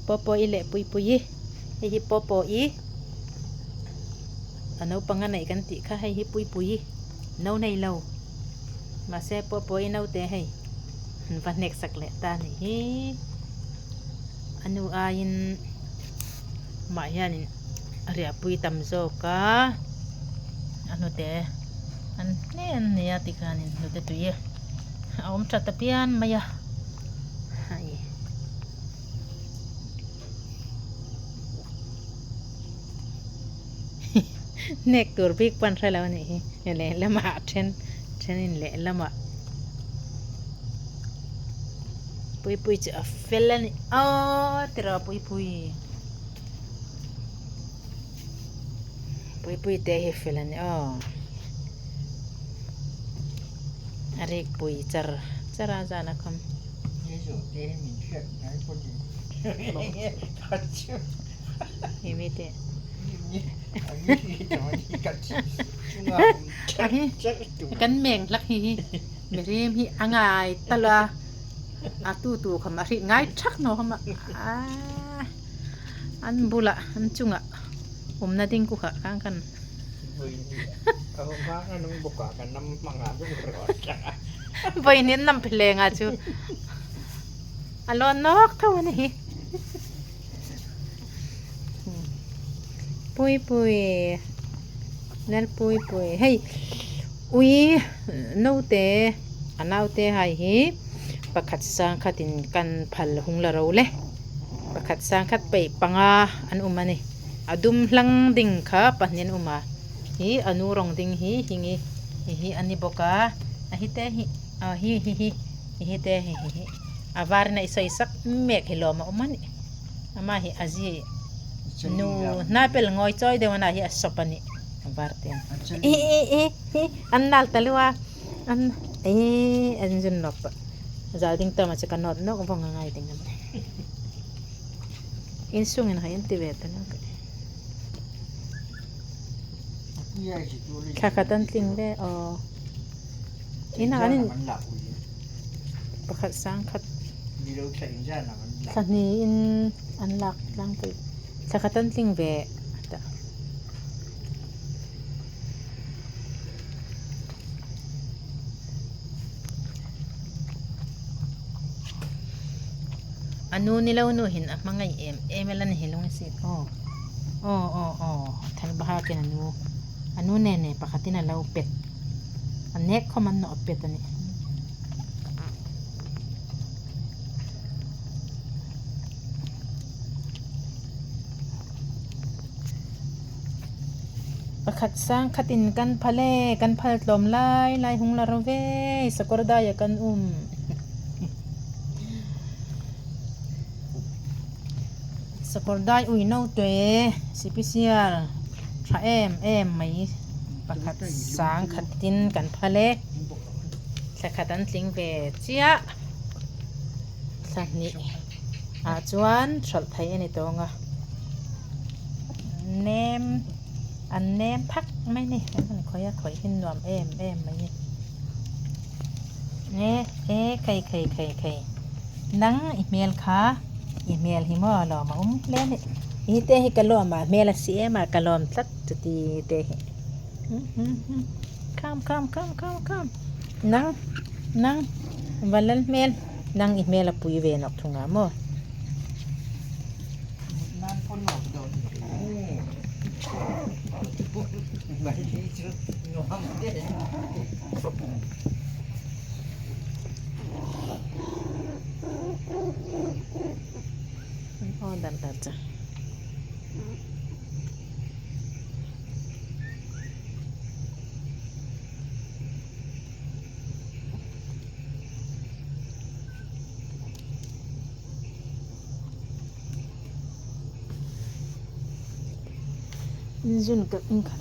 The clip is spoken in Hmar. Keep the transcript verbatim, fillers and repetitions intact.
Popo i le Puipui i. Hei hi Popo i. A naupang a nei kan ti kha, hei hi Puipui i. No nei lo. Mase Popo i no te hei. An va hnek sak le ta ni hi. A nu aiin ma hianin a riahpui tam zawk a. A nu te an hne an nia ti khanin nu te tui a awm ṭha ta pian mai a. Hai. Hnek tur bik pan hre lo a nih hi. Leh lama ṭhen, ṭhenin leh lama. Puipui chu a fel a nih. Aw, tira Puipui. Puipui te hi fel a nih aw. A rik pui char, char a zana khawm. Jesu te hi min hriat ngai pawh ni. Khat chu. Hi mi te. Ni, a mi hi te mani khat chu. Chunga um char, a hi, char tu. Kan meng hlak hi hi. Mihriem hi a ngai ta la. A tu tu khawm a hriet ngai thak naw khawm a. A, an bula, an chunga. Umna ding ku kha kang kan. Voi ni. Ka hawng hang a nung bawk a, ka nam hmang a, nung rawt a. Voi ni nam phe le nga chu. A lawn nawk tho a ni hi. Puipui. Nal Puipui. Hei. Ui, naute, a naute hai hi. Pakhat sang khatin kan phal hung la ro le. Pakhat sang khat pei panga an um a nih. A dum hlang ding kha pahni an um a. Hi a nu rawng ding hi, hi nge, hi, hi a ni bawk a. A hi te hi, a hi, hi, hi, hi, hi te hi, hi, hi. A varin a i sawisak mek hi lawm a um a nih. Ama hi a zie. Chali nu lam. Hna pel ngawi chawi deu a na hi a sawp a nih. A var te. A chali. E, e, e, e, an nal ta lua. An, e, an zun nawk ta. Zal ding ta ma chu ka nawt nawk vawng a ngai ding a nih. In sungin hai an ti ve ta nawk. Thla khat an tling ve, aw. Ina an in, pakhat sang khat. Thla hni in an lak tlang pui. Thla khat an tling ve. Ta. A nu ni lo nu hin a hmangai em em el a ni hi lung si. Aw. Aw, aw, aw. Thal ba ha ken a nu. A nu ne ne pakhatin a lo pet. A nek khawm an nawh pet a nih. Pakhat sang khatin kan phal e, kan phal tlawm lai lai hung la ro ve, Sakawrdai-a kan um. Sakawrdai ui no te, special, ṭha em em mai. Pakhat sang khatin kan phal e. Thla khat an tling ve chiah. Thla hni. A chuan hralh thei a ni tawng a. Nem, an nem thak mai ni. An khawih a, khawih hin nuam em em mai ni. E, e, khai, khai, khai, khai. Nang i hmel kha, i hmel hi maw lawm a um hle ni. I te hi ka lawm a, hmel a si em a, ka lawm tlat chu ti te hi. Kham, kham, kham, kham, kham. Nang, nang, va lal hmel, nang i hmel a pui ve nawk thung a maw. Aw, dan dan cha. Inzun ka, in ka,